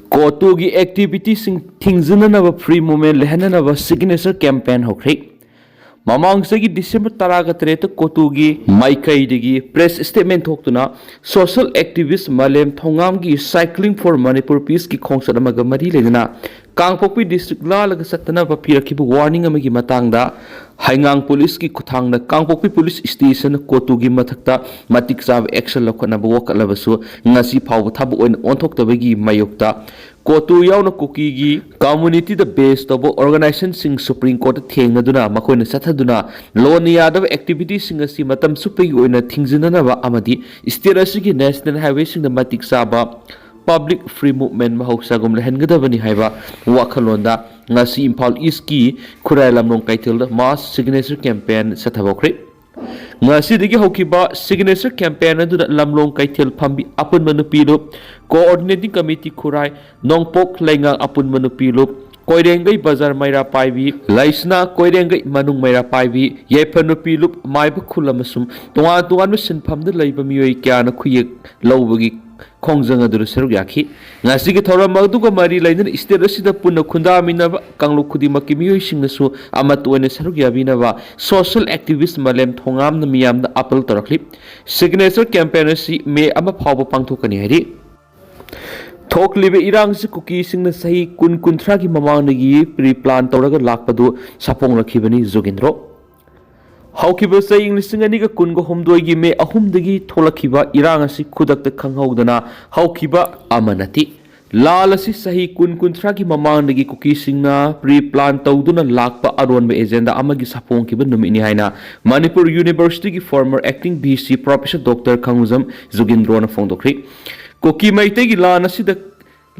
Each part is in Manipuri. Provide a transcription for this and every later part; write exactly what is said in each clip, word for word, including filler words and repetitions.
ꯀꯣꯇꯨꯒꯤ ꯑꯦꯛꯇꯤꯚꯤꯇꯤꯁꯤꯡ ꯊꯤꯡꯖꯤꯟꯅꯅꯕ, ꯐ꯭ꯔꯤ ꯃꯨꯚꯃꯦꯟ ꯂꯩꯍꯟꯅꯅꯕ ꯁꯤꯒꯅꯦꯆꯔ ꯀꯦꯝꯄꯦꯟ ꯍꯧꯈ꯭ꯔꯦ꯫ ꯃꯃꯥꯡ ꯆꯍꯤ ꯗꯤꯁꯦꯝꯕꯔ ꯇꯔꯥꯒ ꯇꯔꯦꯠꯇ ꯀꯣꯇꯨꯒꯤ ꯃꯥꯏꯀꯩꯗꯒꯤ ꯄ꯭ꯔꯦꯁ ꯁ꯭ꯇꯦꯠꯃꯦꯟ ꯊꯣꯛꯇꯨꯅ ꯁꯣꯁꯤꯌꯦꯜ ꯑꯦꯛꯇꯤꯚꯤꯁ꯭ꯠ ꯃꯥꯂꯦꯝ ꯊꯣꯉꯥꯝꯒꯤ Cycling for Manipur Peaceꯀꯤ ꯈꯣꯡꯆꯠ ꯑꯃꯒ ꯃꯔꯤ ꯂꯩꯅꯅ ꯀꯥꯡꯄꯣꯛꯄꯤ ꯗꯤꯁꯇ꯭ꯔꯤꯛ ꯂꯥꯜꯂꯒ ꯆꯠꯇꯅꯕ ꯄꯤꯔꯛꯈꯤꯕ ꯋꯥꯔꯅꯤꯡ ꯑꯃꯒꯤ ꯃꯇꯥꯡꯗ ꯍꯩꯉꯥꯡ ꯄꯨꯂꯤꯁꯀꯤ ꯈꯨꯠꯊꯥꯡꯗ ꯀꯥꯡꯄꯣꯛꯄꯤ ꯄꯨꯂꯤꯁ ꯁ꯭ꯇꯦꯁꯟ ꯀꯣꯇꯨꯒꯤ ꯃꯊꯛꯇ ꯃꯇꯤꯛ ꯆꯥꯕ ꯑꯦꯛꯁꯟ ꯂꯧꯈꯠꯅꯕ ꯋꯥꯀꯠꯂꯕꯁꯨ ꯉꯁꯤ ꯐꯥꯎꯕ ꯊꯕꯛ ꯑꯣꯏꯅ ꯑꯣꯟꯊꯣꯛꯇꯕꯒꯤ ꯃꯥꯌꯣꯛꯇ ꯀꯣꯇꯨ ꯌꯥꯎꯅ ꯀꯨꯀꯤꯒꯤ ꯀꯝꯃ꯭ꯌꯨꯅꯤꯇꯤꯗ ꯕꯦꯖ ꯇꯧꯕ ꯑꯣꯔꯒꯅꯥꯏꯖꯦꯁꯟꯁꯤꯡ ꯁꯨꯄ꯭ꯔꯤꯝ ꯀꯣꯔꯠꯇ ꯊꯦꯡꯅꯗꯨꯅ ꯃꯈꯣꯏꯅ ꯆꯠꯊꯗꯨꯅ ꯂꯣꯟꯅ ꯌꯥꯗꯕ ꯑꯦꯛꯇꯤꯚꯤꯇꯤꯁꯤꯡ ꯑꯁꯤ ꯃꯇꯝ ꯆꯨꯞꯄꯒꯤ ꯑꯣꯏꯅ ꯊꯤꯡꯖꯤꯟꯅꯅꯕ ꯑꯃꯗꯤ ꯁ꯭ꯇꯦꯠ ꯑꯁꯤꯒꯤ ꯅꯦꯁꯅꯦꯜ ꯍꯥꯏꯋꯦꯁꯤꯡꯗ ꯃꯇꯤꯛ ꯆꯥꯕ ꯄꯕ꯭ꯂꯤꯛ ꯐ꯭ꯔꯤ ꯃꯨꯚꯃꯦꯟ ꯃꯍꯧꯁꯥꯒꯨꯝ ꯂꯩꯍꯟꯒꯗꯕꯅꯤ ꯍꯥꯏꯕ ꯋꯥꯈꯜꯂꯣꯟꯗ ꯉꯁꯤ ꯏꯝꯐꯥꯜ ꯏꯁꯀꯤ ꯈꯨꯔꯥꯏ ꯂꯝꯂꯣꯡ ꯀꯩꯊꯦꯜꯗ ꯃꯥꯁ ꯁꯤꯒꯅꯦꯆꯔ ꯀꯦꯝꯄꯦꯟ ꯆꯠꯊꯕ ꯍꯧꯈ꯭ꯔꯦ꯫ ꯉꯁꯤꯗꯒꯤ ꯍꯧꯈꯤꯕ ꯁꯤꯒꯅꯦꯆꯔ ꯀꯦꯝꯄꯦꯟ ꯑꯗꯨꯗ ꯂꯝꯂꯣꯡ ꯀꯩꯊꯦꯜ ꯐꯝꯕꯤ ꯑꯄꯨꯟꯕ ꯅꯨꯄꯤ ꯂꯨꯞ, ꯀꯣꯑꯣꯔꯗꯤꯅꯦꯇꯤꯡ ꯀꯃꯤꯇꯤ ꯈꯨꯔꯥꯏ, ꯅꯣꯡꯄꯣꯛ ꯂꯩꯉꯥꯛ ꯑꯄꯨꯟꯕ ꯅꯨꯄꯤ ꯂꯨꯞ, ꯀꯣꯏꯔꯦꯡꯒꯩ ꯕꯖꯥꯔ ꯃꯩꯔꯥ ꯄꯥꯏꯕꯤ, ꯂꯩꯁꯅꯥ ꯀꯣꯏꯔꯦꯡꯒꯩ ꯃꯅꯨꯡ ꯃꯩꯔꯥ ꯄꯥꯏꯕꯤ, ꯌꯥꯏꯐ ꯅꯨꯄꯤ ꯂꯨꯞ, ꯃꯥꯏꯕ ꯈꯨꯜ ꯑꯃꯁꯨꯡ ꯇꯣꯉꯥꯟ ꯇꯣꯉꯥꯟꯕ ꯁꯤꯟꯐꯝꯗ ꯂꯩꯕ ꯃꯤꯑꯣꯏ ꯀꯌꯥꯅ ꯈꯨꯌꯦꯛ ꯂꯧꯕꯒꯤ ꯈꯣꯡꯖꯪ ꯑꯗꯨꯗ ꯁꯔꯨꯛ ꯌꯥꯈꯤ꯫ ꯉꯁꯤꯒꯤ ꯊꯧꯔꯝ ꯑꯗꯨꯒ ꯃꯔꯤ ꯂꯩꯅꯅ ꯁ꯭ꯇꯦꯠ ꯑꯁꯤꯗ ꯄꯨꯟꯅ ꯈꯨꯟꯗꯥꯃꯤꯟꯅꯕ ꯀꯥꯡꯂꯨꯞ ꯈꯨꯗꯤꯡꯃꯛꯀꯤ ꯃꯤꯑꯣꯏꯁꯤꯡꯅꯁꯨ ꯑꯃꯠꯇ ꯑꯣꯏꯅ ꯁꯔꯨꯛ ꯌꯥꯕꯤꯅꯕ ꯁꯣꯁꯤꯌꯦꯜ ꯑꯦꯛꯇꯤꯚꯤꯁ꯭ꯠ ꯃꯥꯂꯦꯝ ꯊꯣꯉꯥꯝꯅ ꯃꯤꯌꯥꯝꯗ ꯑꯥꯄꯤꯜ ꯇꯧꯔꯛꯂꯤ꯫ ꯁꯤꯒꯅꯦꯆꯔ ꯀꯦꯝꯄꯦꯟ ꯑꯁꯤ ꯃꯦ ꯑꯃ ꯐꯥꯎꯕ ꯄꯥꯡꯊꯣꯛꯀꯅꯤ ꯍꯥꯏꯔꯤ꯫ ꯊꯣꯛꯂꯤꯕ ꯏꯔꯥꯡ ꯑꯁꯤ ꯀꯨꯀꯤꯁꯤꯡꯅ ꯆꯍꯤ ꯀꯨꯟ ꯀꯨꯟꯊ꯭ꯔꯥꯒꯤ ꯃꯃꯥꯡꯗꯒꯤ ꯄ꯭ꯔꯤ ꯄ꯭ꯂꯥꯟ ꯇꯧꯔꯒ ꯂꯥꯛꯄꯗꯨ ꯁꯥꯐꯣꯡꯂꯛꯈꯤꯕꯅꯤ ꯖꯨꯒꯤꯟꯗ꯭ꯔꯣ꯫ ꯍꯧꯈꯤꯕ ꯆꯍꯤ ꯂꯤꯁꯤꯡ ꯑꯅꯤꯒ ꯀꯨꯟꯒ ꯍꯨꯝꯗꯣꯏꯒꯤ ꯃꯦ ꯑꯍꯨꯝꯗꯒꯤ ꯊꯣꯛꯂꯛꯈꯤꯕ ꯏꯔꯥꯡ ꯑꯁꯤ ꯈꯨꯗꯛꯇ ꯈꯪꯍꯧꯗꯅ ꯍꯧꯈꯤꯕ ꯑꯃ ꯅꯠꯇꯦ꯫ ꯂꯥꯜ ꯑꯁꯤ ꯆꯍꯤ ꯀꯨꯟ ꯀꯨꯟꯊ꯭ꯔꯥꯒꯤ ꯃꯃꯥꯡꯗꯒꯤ ꯀꯨꯀꯤꯁꯤꯡꯅ ꯄ꯭ꯔꯤ ꯄ꯭ꯂꯥꯟ ꯇꯧꯗꯨꯅ ꯂꯥꯛꯄ ꯑꯔꯣꯟꯕ ꯑꯦꯖꯦꯟꯗꯥ ꯑꯃꯒꯤ ꯁꯥꯐꯣꯡꯈꯤꯕ ꯅꯨꯃꯤꯠꯅꯤ ꯍꯥꯏꯅ ꯃꯅꯤꯄꯨꯔ ꯌꯨꯅꯤꯚꯔꯁꯤꯇꯤꯒꯤ former acting V C professor doctor ꯈꯪꯉꯨꯖꯝ ꯖꯨꯒꯤꯟꯗ꯭ꯔꯣꯅ ꯐꯣꯡꯗꯣꯛꯈ꯭ꯔꯤ꯫ ꯀꯨꯀꯤ ꯃꯩꯇꯩꯒꯤ ꯂꯥꯟ ꯑꯁꯤꯗ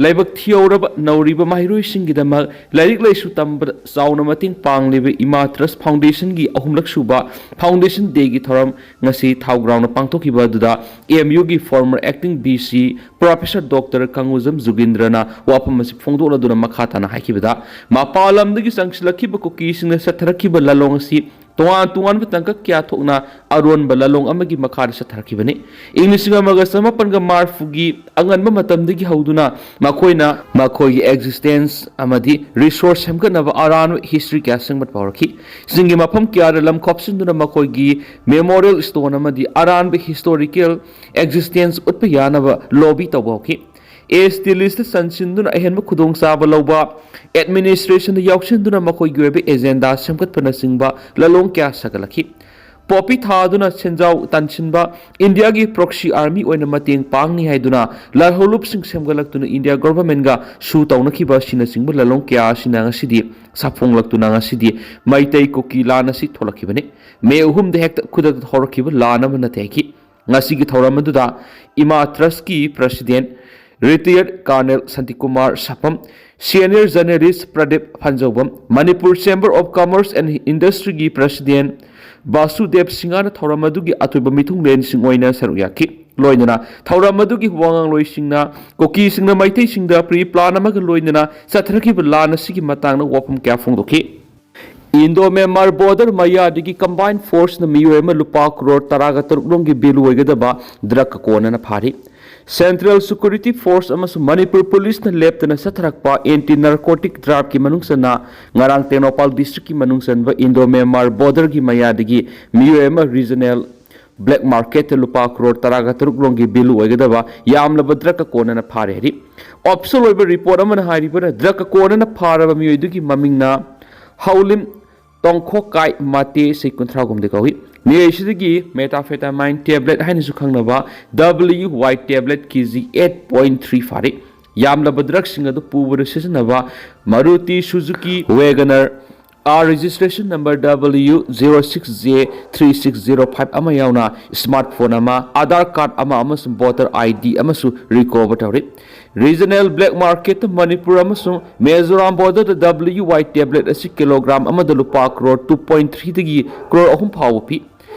ꯂꯥꯏꯕꯛ ꯊꯤꯍꯧꯔꯕ ꯅꯧꯔꯤꯕ ꯃꯍꯩꯔꯣꯏꯁꯤꯡꯒꯤꯗꯃꯛ ꯂꯥꯏꯔꯤꯛ ꯂꯥꯏꯁꯨ ꯇꯝꯕꯗ ꯆꯥꯎꯅ ꯃꯇꯦꯡ ꯄꯥꯡꯂꯤꯕ ꯏꯃꯥ ꯇ꯭ꯔꯁ ꯐꯥꯎꯟꯗꯦꯁꯟꯒꯤ ꯑꯍꯨꯝꯂꯛ ꯁꯨꯕ ꯐꯥꯎꯟꯗꯦꯁꯟ ꯗꯦꯒꯤ ꯊꯧꯔꯝ ꯉꯁꯤ ꯊꯥꯎ ꯒ꯭ꯔꯥꯎꯟꯗ ꯄꯥꯡꯊꯣꯛꯈꯤꯕ ꯑꯗꯨꯗ ꯑꯦꯝ ꯌꯨꯒꯤ former acting V C professor doctor ꯀꯪꯉꯨꯖꯝ ꯖꯨꯒꯤꯟꯗ꯭ꯔꯅ ꯋꯥꯐꯝ ꯑꯁꯤ ꯐꯣꯡꯗꯣꯛꯂꯗꯨꯅ ꯃꯈꯥ ꯇꯥꯅ ꯍꯥꯏꯈꯤꯕꯗ, ꯃꯄꯥꯟ ꯂꯝꯗꯒꯤ ꯆꯪꯁꯤꯜꯂꯛꯈꯤꯕ ꯀꯨꯀꯤꯁꯤꯡꯅ ꯆꯠꯊꯔꯛꯈꯤꯕ ꯂꯥꯂꯣꯡ ꯑꯁꯤ ꯇꯣꯉꯥꯟ ꯇꯣꯉꯥꯟꯕ ꯇꯥꯡꯀꯛ ꯀꯌꯥ ꯊꯣꯛꯅ ꯑꯔꯣꯟꯕ ꯂꯥꯂꯣꯡ ꯑꯃꯒꯤ ꯃꯈꯥꯗ ꯆꯠꯊꯔꯛꯈꯤꯕꯅꯤ꯫ ꯏꯪ ꯂꯤꯁꯤꯡ ꯑꯃꯒ ꯆꯃꯥꯄꯟꯒ ꯃꯔꯤꯐꯨꯒꯤ ꯑꯉꯟꯕ ꯃꯇꯝꯗꯒꯤ ꯍꯧꯗꯨꯅ ꯃꯈꯣꯏꯅ ꯃꯈꯣꯏꯒꯤ existence ꯑꯃꯗꯤ resource ꯁꯦꯝꯒꯠꯅꯕ ꯑꯔꯥꯟꯕ history ꯀꯌꯥ ꯁꯦꯝꯒꯠꯄ ꯍꯧꯔꯛꯈꯤ꯫ ꯆꯤꯡꯒꯤ ꯃꯐꯝ ꯀꯌꯥꯗ ꯂꯝ ꯈꯣꯞꯆꯤꯟꯗꯨꯅ ꯃꯈꯣꯏꯒꯤ memorial stone ꯑꯃꯗꯤ ꯑꯔꯥꯟꯕ historical existence ꯎꯠꯄ ꯌꯥꯅꯕ lobby ꯇꯧꯕ ꯍꯧꯈꯤ꯫ ST list ꯆꯟꯁꯤꯟꯗꯨꯅ ꯑꯍꯦꯟꯕ ꯈꯨꯗꯣꯡꯆꯥꯕ ꯂꯧꯕ, administration ꯗ ꯌꯥꯎꯁꯤꯟꯗꯨꯅ ꯃꯈꯣꯏꯒꯤ ꯑꯣꯏꯕ agenda ꯁꯦꯝꯒꯠꯄꯅꯆꯤꯡꯕ ꯂꯥꯂꯣꯡ ꯀꯌꯥ ꯁꯥꯒꯠꯂꯛꯈꯤ꯫ ꯄꯣꯄꯤ ꯊꯥꯗꯨꯅ ꯁꯦꯟꯖꯥꯎ ꯇꯥꯟꯁꯤꯟꯕ, ꯏꯟꯗꯤꯌꯥꯒꯤ proxy army ꯑꯣꯏꯅ ꯃꯇꯦꯡ ꯄꯥꯡꯅꯤ ꯍꯥꯏꯗꯨꯅ ꯂꯥꯜꯍꯧꯂꯨꯞꯁꯤꯡ ꯁꯦꯝꯒꯠꯂꯛꯇꯨꯅ ꯏꯟꯗꯤꯌꯥ government ꯒ ꯁꯨ ꯇꯧꯅꯈꯤꯕ ꯑꯁꯤꯅꯆꯤꯡꯕ ꯂꯥꯂꯣꯡ ꯀꯌꯥ ꯑꯁꯤꯅ ꯉꯁꯤꯗꯤ ꯁꯥꯐꯣꯡꯂꯛꯇꯨꯅ ꯉꯁꯤꯗꯤ ꯃꯩꯇꯩ ꯀꯨꯀꯤ ꯂꯥꯟ ꯑꯁꯤ ꯊꯣꯛꯂꯛꯈꯤꯕꯅꯤ꯫ ꯃꯦ ꯑꯍꯨꯝꯗ ꯍꯦꯛꯇ ꯈꯨꯗꯛꯇ ꯍꯧꯔꯛꯈꯤꯕ ꯂꯥꯟ ꯑꯃ ꯅꯠꯇꯦ ꯍꯥꯏꯈꯤ꯫ ꯉꯁꯤꯒꯤ ꯊꯧꯔꯝ ꯑꯗꯨꯗ ꯏꯃꯥ ꯇ꯭ꯔꯁꯀꯤ president retired colonel Shantikumar ꯁꯥꯄꯝ, senior journalist Pradeep ꯐꯟꯖꯧꯕꯝ, Manipur Chamber of Commerce and Industry ꯒꯤ president ꯕꯥꯁꯨꯗꯦꯕ ꯁꯤꯡꯍꯅ ꯊꯧꯔꯝ ꯑꯗꯨꯒꯤ ꯑꯇꯣꯞꯄ ꯃꯤꯊꯨꯡꯂꯦꯟꯁꯤꯡ ꯑꯣꯏꯅ ꯁꯔꯨꯛ ꯌꯥꯈꯤ꯫ ꯂꯣꯏꯅꯅ ꯊꯧꯔꯝ ꯑꯗꯨꯒꯤ ꯋꯥꯉꯥꯡꯂꯣꯏꯁꯤꯡꯅ ꯀꯨꯀꯤꯁꯤꯡꯅ ꯃꯩꯇꯩꯁꯤꯡꯗ pre plan ꯑꯃꯒ ꯂꯣꯏꯅꯅ ꯆꯠꯊꯔꯛꯈꯤꯕ ꯂꯥꯟ ꯑꯁꯤꯒꯤ ꯃꯇꯥꯡꯗ ꯋꯥꯐꯝ ꯀꯌꯥ ꯐꯣꯡꯗꯣꯛꯈꯤ꯫ Indo Myanmar border ꯃꯌꯥꯗꯒꯤ combined force ꯅ ꯃꯤꯑꯣꯏ ꯑꯃ ꯂꯨꯄꯥ ꯀ꯭ꯔꯣꯔ ꯇꯔꯥꯒ ꯇꯔꯨꯛ ꯂꯣꯝꯒꯤ value ꯑꯣꯏꯒꯗꯕ drug ꯀꯣꯟꯅꯅ ꯐꯥꯔꯤ꯫ Central Security Force ꯑꯃꯁꯨꯡ ꯃꯅꯤꯄꯨꯔ police ꯅ ꯂꯦꯞꯇꯅ ꯆꯠꯊꯔꯛꯄ anti narcotic drive ꯀꯤ ꯃꯅꯨꯡ ꯆꯟꯅ ꯉꯔꯥꯡ ꯇꯦꯡꯅꯧꯄꯥꯜ district ꯀꯤ ꯃꯅꯨꯡ ꯆꯟꯕ Indo Myanmar border ꯒꯤ ꯃꯌꯥꯗꯒꯤ ꯃꯤꯑꯣꯏ ꯑꯃ regional black market ꯇ ꯂꯨꯄꯥ ꯀ꯭ꯔꯣꯔ ꯇꯔꯥꯒ ꯇꯔꯨꯛ ꯂꯣꯝꯒꯤ value ꯑꯣꯏꯒꯗꯕ ꯌꯥꯝꯂꯕ drug ꯀꯣꯟꯅꯅ ꯐꯥꯔꯦ ꯍꯥꯏꯔꯤ꯫ Official ꯑꯣꯏꯕ report ꯑꯃꯅ ꯍꯥꯏꯔꯤꯕꯅ drug ꯀꯣꯟꯅꯅ ꯐꯥꯔꯕ ꯃꯤꯑꯣꯏꯗꯨꯒꯤ ꯃꯃꯤꯡꯅ ꯍꯧꯂꯤꯝ ꯇꯣꯡꯈꯣꯛꯀꯥꯏ ꯃꯥꯇꯦ ꯆꯍꯤ ꯀꯨꯟꯊ꯭ꯔꯥ ꯍꯨꯝꯗꯣꯏ ꯀꯧꯏ꯫ ꯃꯤꯑꯣꯏ ꯑꯁꯤꯗꯒꯤ methamphetamine tablet ꯍꯥꯏꯅꯁꯨ ꯈꯪꯅꯕ W Y tablet K G eight point three ꯐꯥꯔꯤ꯫ ꯌꯥꯝꯂꯕ drug ꯁꯤꯡ ꯑꯗꯨ ꯄꯨꯕꯗ ꯁꯤꯖꯤꯟꯅꯕ Maruti Suzuki Wagoner R registration number W zero six J three six zero five ꯑꯃ ꯌꯥꯎꯅ smartphone ꯑꯃ, Aadhaar card ꯑꯃ ꯑꯃꯁꯨꯡ voter I D ꯑꯃꯁꯨ recover ꯇꯧꯔꯤ꯫ Regional black market ꯇ ꯃꯅꯤꯄꯨꯔ ꯑꯃꯁꯨꯡ ꯃꯤꯖꯣꯔꯥꯝ border ꯗ W Y tablet ꯑꯁꯤ kilogram ꯑꯃꯗ ꯂꯨꯄꯥ ꯀ꯭ꯔꯣꯔ two point three ꯗꯒꯤ ꯀ꯭ꯔꯣꯔ ꯑꯍꯨꯝ ꯐꯥꯎꯕ ꯄꯤ꯫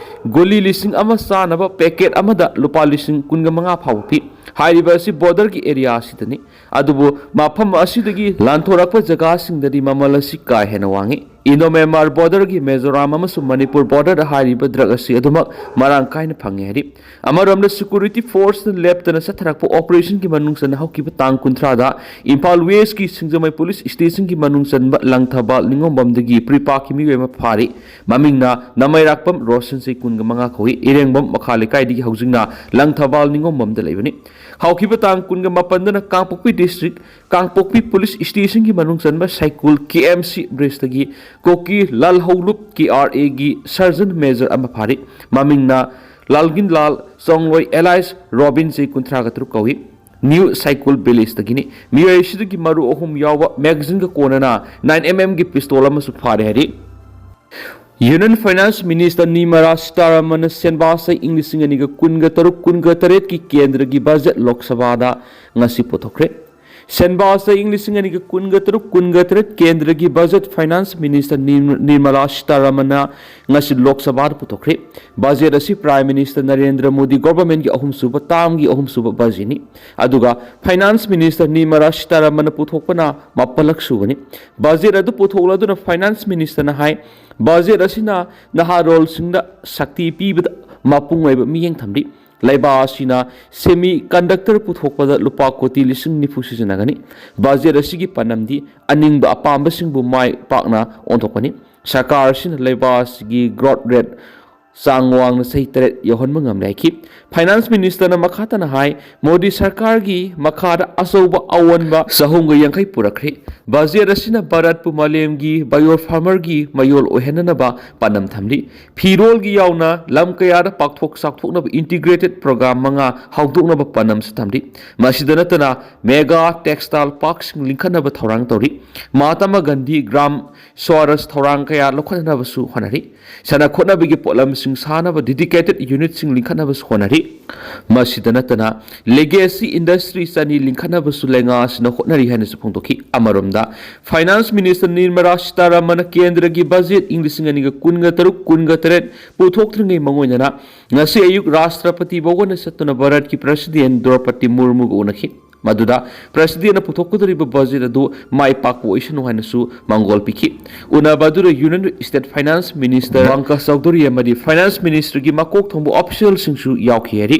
ꯒꯨꯂꯤ ꯂꯤꯁꯤꯡ ꯑꯃ ꯆꯥꯅꯕ packet ꯑꯃꯗ ꯂꯨꯄꯥ ꯂꯤꯁꯤꯡ ꯀꯨꯟꯒ ꯃꯉꯥ ꯐꯥꯎꯕ ꯄꯤ꯫ ꯍꯥꯏꯔꯤꯕ ꯑꯁꯤ ꯕꯣꯔꯗꯔꯒꯤ ꯑꯦꯔꯤꯌꯥ ꯑꯁꯤꯗꯅꯤ꯫ ꯑꯗꯨꯕꯨ ꯃꯐꯝ ꯑꯁꯤꯗꯒꯤ ꯂꯥꯟꯊꯣꯔꯛꯄ ꯖꯒꯥꯁꯤꯡꯗꯗꯤ ꯃꯃꯜ ꯑꯁꯤ ꯀꯥ ꯍꯦꯟꯅ ꯋꯥꯡꯏ꯫ ꯏꯟꯗꯣ ꯃ꯭ꯌꯥꯟꯃꯥꯔ ꯕꯣꯔꯗꯔꯒꯤ ꯃꯤꯖꯣꯔꯥꯝ ꯑꯃꯁꯨꯡ ꯃꯅꯤꯄꯨꯔ ꯕꯣꯔꯗꯔꯗ ꯍꯥꯏꯔꯤꯕ ꯗ꯭ꯔꯒ ꯑꯁꯤ ꯑꯗꯨꯃꯛ ꯃꯔꯥꯡ ꯀꯥꯏꯅ ꯐꯪꯉꯤ ꯍꯥꯏꯔꯤ꯫ ꯑꯃꯔꯣꯝꯗ ꯁꯦꯀ꯭ꯌꯨꯔꯤꯇꯤ ꯐꯣꯔꯁꯅ ꯂꯦꯞꯇꯅ ꯆꯠꯊꯔꯛꯄ ꯑꯣꯄꯔꯦꯁꯟꯒꯤ ꯃꯅꯨꯡ ꯆꯟꯅ ꯍꯧꯈꯤꯕ ꯇꯥꯡ ꯀꯨꯟꯊ꯭ꯔꯥꯗ ꯏꯝꯐꯥꯜ ꯋꯦꯁꯀꯤ ꯁꯤꯡꯖꯃꯩ ꯄꯨꯂꯤꯁ ꯁ꯭ꯇꯦꯁꯟꯒꯤ ꯃꯅꯨꯡ ꯆꯟꯕ ꯂꯪꯊꯕꯥꯜ ꯅꯤꯉꯣꯝꯕꯝꯗꯒꯤ ꯄ꯭ꯔꯤꯄꯥꯛꯀꯤ ꯃꯤꯑꯣꯏ ꯑꯃ ꯐꯥꯔꯤ꯫ ꯃꯃꯤꯡꯅ ꯅꯃꯩꯔꯥꯛꯄꯝ ꯔꯣꯁꯟ, ꯆꯍꯤ ꯀꯨꯟꯒ ꯃꯉꯥ ꯀꯧꯏ꯫ ꯏꯔꯦꯡꯕꯝ ꯃꯈꯥ ꯂꯩꯀꯥꯏꯗꯒꯤ ꯍꯧꯖꯤꯛꯅ ꯂꯪꯊꯕꯥꯜ ꯅꯤꯉꯣꯝꯕꯝꯗ ꯂꯩꯕꯅꯤ꯫ ꯍꯧꯈꯤꯕ ꯇꯥꯡ ꯀꯨꯟꯒ ꯃꯥꯄꯟꯗꯅ ꯀꯥꯡꯄꯣꯛꯄꯤ ꯗꯤꯁꯇ꯭ꯔꯤꯛ ꯀꯥꯡꯄꯣꯛꯄꯤ ꯄꯨꯂꯤꯁ ꯁ꯭ꯇꯦꯁꯟꯒꯤ ꯃꯅꯨꯡ ꯆꯟꯕ ꯁꯥꯏꯀꯨꯜ ꯀꯦ ꯑꯦꯝ ꯁꯤ ꯕ꯭ꯔꯤꯖꯇꯒꯤ ꯀꯣꯀꯤ ꯂꯥꯜꯍꯧꯂꯨꯞ ꯀꯦ ꯑꯥꯔ ꯑꯦꯒꯤ ꯁꯔꯖꯟ ꯃꯦꯖꯔ ꯑꯃ ꯐꯥꯔꯤ꯫ ꯃꯃꯤꯡꯅ ꯂꯥꯜꯒꯤꯟꯂꯥꯜ ꯆꯣꯡꯂꯣꯏ ꯑꯦꯂꯥꯏꯁ ꯔꯣꯕꯤꯟ, ꯆꯍꯤ ꯀꯨꯟꯊ꯭ꯔꯥꯒ ꯇꯔꯨꯛ ꯀꯧꯏ꯫ ꯅ꯭ꯌꯨ ꯁꯥꯏꯀꯨꯜ ꯚꯤꯂꯦꯖꯇꯒꯤꯅꯤ꯫ ꯃꯤꯑꯣꯏ ꯑꯁꯤꯗꯒꯤ ꯃꯔꯨ ꯑꯍꯨꯝ ꯌꯥꯎꯕ ꯃꯦꯒꯥꯖꯤꯟꯒ ꯀꯣꯟꯅꯅ ꯅꯥꯏꯟ ꯑꯦꯝ ꯑꯦꯝꯒꯤ ꯄꯤꯁꯇꯣꯜ ꯑꯃꯁꯨ ꯐꯥꯔꯦ ꯍꯥꯏꯔꯤ꯫ ꯌꯨꯅꯤꯌꯟ ꯐꯥꯏꯅꯥꯟꯁ ꯃꯤꯅꯤꯁꯇꯔ ꯅꯤꯔꯃꯂꯥ ꯁꯤꯇꯥꯔꯥꯃꯟꯅ ꯁꯦꯟꯕꯥ ꯆꯍꯤ ꯏꯪ ꯂꯤꯁꯤꯡ ꯑꯅꯤꯒ ꯀꯨꯟꯒ ꯇꯔꯨꯛ ꯀꯨꯟꯒ ꯇꯔꯦꯠꯀꯤ ꯀꯦꯟꯗ꯭ꯔꯒꯤ ꯕꯖꯦꯠ ꯂꯣꯛ ꯁꯚꯥꯗ ꯉꯁꯤ ꯄꯨꯊꯣꯛꯈ꯭ꯔꯦ꯫ ꯁꯦꯟꯕꯥ ꯆꯍꯤ ꯏꯪ ꯂꯤꯁꯤꯡ ꯑꯅꯤꯒ ꯀꯨꯟꯒ ꯇꯔꯨꯛ ꯀꯨꯟꯒ ꯇꯔꯦꯠ ꯀꯦꯟꯗ꯭ꯔꯒꯤ ꯕꯖꯦꯠ ꯐꯥꯏꯅꯥꯟꯁ ꯃꯤꯅꯤꯁꯇꯔ ꯅꯤꯔ-, ꯅꯤꯔꯃꯂꯥ ꯁꯤꯇꯥꯔꯥꯃꯟꯅ ꯉꯁꯤ ꯂꯣꯛ ꯁꯚꯥꯗ ꯄꯨꯊꯣꯛꯈ꯭ꯔꯦ꯫ ꯕꯖꯦꯠ ꯑꯁꯤ ꯄ꯭ꯔꯥꯏꯝ ꯃꯤꯅꯤꯁꯇꯔ ꯅꯔꯦꯟꯗ꯭ꯔ ꯃꯣꯗꯤ ꯒꯣꯚꯔꯟꯃꯦꯟꯠꯀꯤ ꯑꯍꯨꯝꯁꯨꯕ ꯇꯥꯔꯝꯒꯤ ꯑꯍꯨꯝꯁꯨꯕ ꯕꯖꯦꯠꯅꯤ꯫ ꯑꯗꯨꯒ ꯐꯥꯏꯅꯥꯟꯁ ꯃꯤꯅꯤꯁꯇꯔ ꯅꯤꯔꯃꯂꯥ ꯁꯤꯇꯥꯔꯥꯃꯟꯅ ꯄꯨꯊꯣꯛꯄꯅ ꯃꯥꯄꯜꯂꯛ ꯁꯨꯕꯅꯤ꯫ ꯕꯖꯦꯠ ꯑꯗꯨ ꯄꯨꯊꯣꯛꯂꯗꯨꯅ ꯐꯥꯏꯅꯥꯟꯁ ꯃꯤꯅꯤꯁꯇꯔꯅ ꯍꯥꯏ, ꯕꯖꯦꯠ ꯑꯁꯤꯅ ꯅꯍꯥꯔꯣꯜꯁꯤꯡꯗ ꯁꯛꯇꯤ ꯄꯤꯕꯗ ꯃꯄꯨꯡ ꯑꯣꯏꯕ ꯃꯤꯠꯌꯦꯡ ꯊꯝꯂꯤ꯫ ꯂꯩꯕꯥꯛ ꯑꯁꯤꯅ ꯁꯦꯃꯤ ꯀꯟꯗꯛꯇꯔ ꯄꯨꯊꯣꯛꯄꯗ ꯂꯨꯄꯥ ꯀꯣꯇꯤ ꯂꯤꯁꯤꯡ ꯅꯤꯐꯨ ꯁꯤꯖꯤꯟꯅꯒꯅꯤ꯫ ꯕꯖꯦꯠ ꯑꯁꯤꯒꯤ ꯄꯥꯟꯗꯝꯗꯤ ꯑꯅꯤꯡꯕ ꯑꯄꯥꯝꯕꯁꯤꯡꯕꯨ ꯃꯥꯏ ꯄꯥꯛꯅ ꯑꯣꯟꯊꯣꯛꯄꯅꯤ꯫ ꯁꯔꯀꯥꯔ ꯑꯁꯤꯅ ꯂꯩꯕꯥꯛ ꯑꯁꯤꯒꯤ ꯒ꯭ꯔꯣꯊ ꯔꯦꯠ ꯆꯥꯡ ꯋꯥꯡꯅ ꯆꯍꯤ ꯇꯔꯦꯠ ꯌꯧꯍꯟꯕ ꯉꯝꯂꯦ ꯍꯥꯏꯈꯤ꯫ ꯐꯥꯏꯅꯥꯟꯁ ꯃꯤꯅꯤꯁꯇꯔꯅ ꯃꯈꯥ ꯇꯥꯅ ꯍꯥꯏ, ꯃꯣꯗꯤ ꯁꯔꯀꯥꯔꯒꯤ ꯃꯈꯥꯗ ꯑꯆꯧꯕ ꯑꯑꯣꯟꯕ ꯆꯍꯨꯝꯒ ꯌꯥꯡꯈꯩ ꯄꯨꯔꯛꯈ꯭ꯔꯦ꯫ ꯕꯖꯦꯠ ꯑꯁꯤꯅ ꯚꯥꯔꯠꯄꯨ ꯃꯥꯂꯦꯝꯒꯤ ꯕꯥꯏꯑꯣ ꯐꯥꯔꯃꯔꯒꯤ ꯃꯌꯣꯜ ꯑꯣꯏꯍꯟꯅꯅꯕ ꯄꯥꯟꯗꯝ ꯊꯝꯂꯤ꯫ ꯐꯤꯔꯣꯜꯒꯤ ꯌꯥꯎꯅ ꯂꯝ ꯀꯌꯥꯗ ꯄꯥꯛꯊꯣꯛ ꯆꯥꯎꯊꯣꯛꯅꯕ ꯏꯟꯇꯤꯒ꯭ꯔꯦꯇꯦꯗ ꯄ꯭ꯔꯣꯒ꯭ꯔꯥꯝ ꯃꯉꯥ ꯍꯧꯗꯣꯛꯅꯕ ꯄꯥꯟꯗꯝꯁꯨ ꯊꯝꯂꯤ꯫ ꯃꯁꯤꯗ ꯅꯠꯇꯅ ꯃꯦꯒꯥ ꯇꯦꯛꯁꯇꯥꯏꯜ ꯄꯥꯔꯛꯁꯤꯡ ꯂꯤꯡꯈꯠꯅꯕ ꯊꯧꯔꯥꯡ ꯇꯧꯔꯤ꯫ ꯃꯍꯥꯇꯃꯥ ꯒꯥꯟꯙꯤ ꯒ꯭ꯔꯥꯝ ꯁ꯭ꯋꯥꯔꯥꯖ ꯊꯧꯔꯥꯡ ꯀꯌꯥ ꯂꯧꯈꯠꯅꯅꯕꯁꯨ ꯍꯣꯠꯅꯔꯤ꯫ ꯁꯥꯟꯅ ꯈꯣꯠꯅꯕꯒꯤ ꯄꯣꯠꯂꯝꯁꯤꯡ ꯁꯥꯅꯕ dedicated unitꯁꯤꯡ ꯂꯤꯡꯈꯠꯅꯕꯁꯨ ꯍꯣꯠꯅꯔꯤ꯫ ꯃꯁꯤꯗ ꯅꯠꯇꯅ legacy industry ꯆꯅꯤ ꯂꯤꯡꯈꯠꯅꯕꯁꯨ ꯂꯩꯉꯥꯛ ꯑꯁꯤꯅ ꯍꯣꯠꯅꯔꯤ ꯍꯥꯏꯅꯁꯨ ꯐꯣꯡꯗꯣꯛꯈꯤ꯫ ꯑꯃꯔꯣꯝꯗ, Finance Minister ꯅꯤꯔꯃꯂꯥ ꯁꯤꯇꯥꯔꯥꯃꯟꯅ ꯀꯦꯟꯗ꯭ꯔꯒꯤ ꯕꯖꯦꯠ ꯏꯪ ꯂꯤꯁꯤꯡ ꯑꯅꯤꯒ ꯀꯨꯟꯒ ꯇꯔꯨꯛ ꯀꯨꯟꯒ ꯇꯔꯦꯠ ꯄꯨꯊꯣꯛꯇ꯭ꯔꯤꯉꯩ ꯃꯥꯡꯑꯣꯏꯅꯅ ꯉꯁꯤ ꯑꯌꯨꯛ ꯔꯥꯁꯇ꯭ꯔꯄꯇꯤ ꯚꯕꯟꯗ ꯆꯠꯇꯨꯅ ꯚꯥꯔꯠꯀꯤ President ꯗ꯭ꯔꯧꯄꯗꯤ ꯃꯨꯔꯃꯨꯒ ꯎꯅꯈꯤ꯫ ꯃꯗꯨꯗ Presidentꯅ ꯄꯨꯊꯣꯛꯀꯗꯧꯔꯤꯕ ꯕꯖꯦꯠ ꯑꯗꯨ ꯃꯥꯏ ꯄꯥꯛꯄ ꯑꯣꯏꯁꯅꯨ ꯍꯥꯏꯅꯁꯨ ꯃꯥꯡꯒꯣꯜ ꯄꯤꯈꯤ꯫ ꯎꯅꯕ ꯑꯗꯨꯗ Union State Finance Minister Pankaj Chaudhuri ꯑꯃꯗꯤ Finance Ministerꯒꯤ ꯃꯀꯣꯛ ꯊꯣꯡꯕ officialꯁꯤꯡꯁꯨ ꯌꯥꯎꯈꯤ ꯍꯥꯏꯔꯤ꯫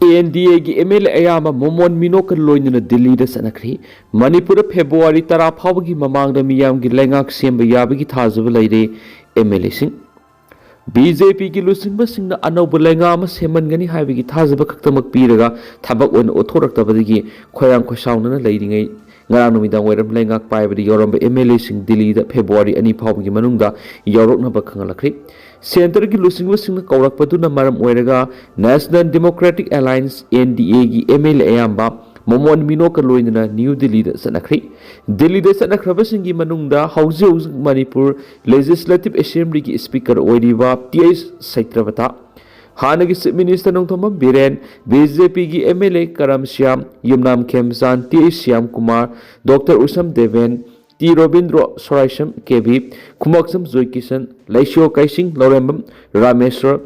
NDAꯒꯤ MLA ꯑꯌꯥꯝꯕ ꯃꯣꯃꯣꯟ ꯃꯤꯅꯣꯛꯀ ꯂꯣꯏꯅꯅ ꯗꯤꯜꯂꯤꯗ ꯆꯠꯅꯈ꯭ꯔꯦ꯫ ꯃꯅꯤꯄꯨꯔꯗ February ꯇꯔꯥ ꯐꯥꯎꯕꯒꯤ ꯃꯃꯥꯡꯗ ꯃꯤꯌꯥꯝꯒꯤ ꯂꯩꯉꯥꯛ ꯁꯦꯝꯕ ꯌꯥꯕꯒꯤ ꯊꯥꯖꯕ ꯂꯩꯔꯦ MLAꯁꯤꯡ꯫ BJPꯒꯤ ꯂꯨꯆꯤꯡꯕꯁꯤꯡꯅ ꯑꯅꯧꯕ ꯂꯩꯉꯥꯛ ꯑꯃ ꯁꯦꯝꯍꯟꯒꯅꯤ ꯍꯥꯏꯕꯒꯤ ꯊꯥꯖꯕ ꯈꯛꯇꯃꯛ ꯄꯤꯔꯒ ꯊꯕꯛ ꯑꯣꯏꯅ ꯑꯣꯠꯊꯣꯔꯛꯇꯕꯗꯒꯤ ꯈꯣꯏꯔꯥꯡ ꯈꯣꯏꯁꯥꯎꯅꯅ ꯂꯩꯔꯤꯉꯩ, ꯉꯔꯥꯡ ꯅꯨꯃꯤꯗꯥꯡ ꯋꯥꯏꯔꯝ ꯂꯩꯉꯥꯛ ꯄꯥꯏꯕꯗ ꯌꯥꯎꯔꯝꯕ MLAꯁꯤꯡ ꯗꯤꯜꯂꯤꯗ February ꯑꯅꯤ ꯐꯥꯎꯕꯒꯤ ꯃꯅꯨꯡꯗ ꯌꯥꯎꯔꯛꯅꯕ ꯈꯪꯍꯜꯂꯛꯈ꯭ꯔꯦ꯫ Centreꯒꯤ ꯂꯨꯆꯤꯡꯕꯁꯤꯡꯅ ꯀꯧꯔꯛꯄꯗꯨꯅ ꯃꯔꯝ ꯑꯣꯏꯔꯒ National Democratic Alliance, NDAꯒꯤ MLA ꯑꯌꯥꯝꯕ ꯃꯣꯃꯣꯟ ꯃꯤꯅꯣꯛꯀ ꯂꯣꯏꯅꯅ ꯅ꯭ꯌꯨ ꯗꯤꯜꯂꯤꯗ ꯆꯠꯅꯈ꯭ꯔꯦ꯫ ꯗꯤꯜꯂꯤꯗ ꯆꯠꯅꯈ꯭ꯔꯕꯁꯤꯡꯒꯤ ꯃꯅꯨꯡꯗ ꯍꯧꯖꯤꯛ ꯍꯧꯖꯤꯛ ꯃꯅꯤꯄꯨꯔ Legislative Assemblyꯒꯤ Speaker ꯑꯣꯏꯔꯤꯕ ꯇꯤ ꯑꯩꯆ ꯁꯩꯇ꯭ꯔꯕꯇꯥ, ꯍꯥꯟꯅꯒꯤ Chief Minister ꯅꯣꯡꯊꯣꯝꯕꯝ ꯕꯤꯔꯦꯟ, BJPꯒꯤ MLA Karam Shyam, Yumnam Khemchand, T H Shyam Kumar, doctor Usham Deben, T Robindro, Soraisam Kebi, Khumukcham Joykishan, Leishiyo Keishing, Laurembam Rameshwar,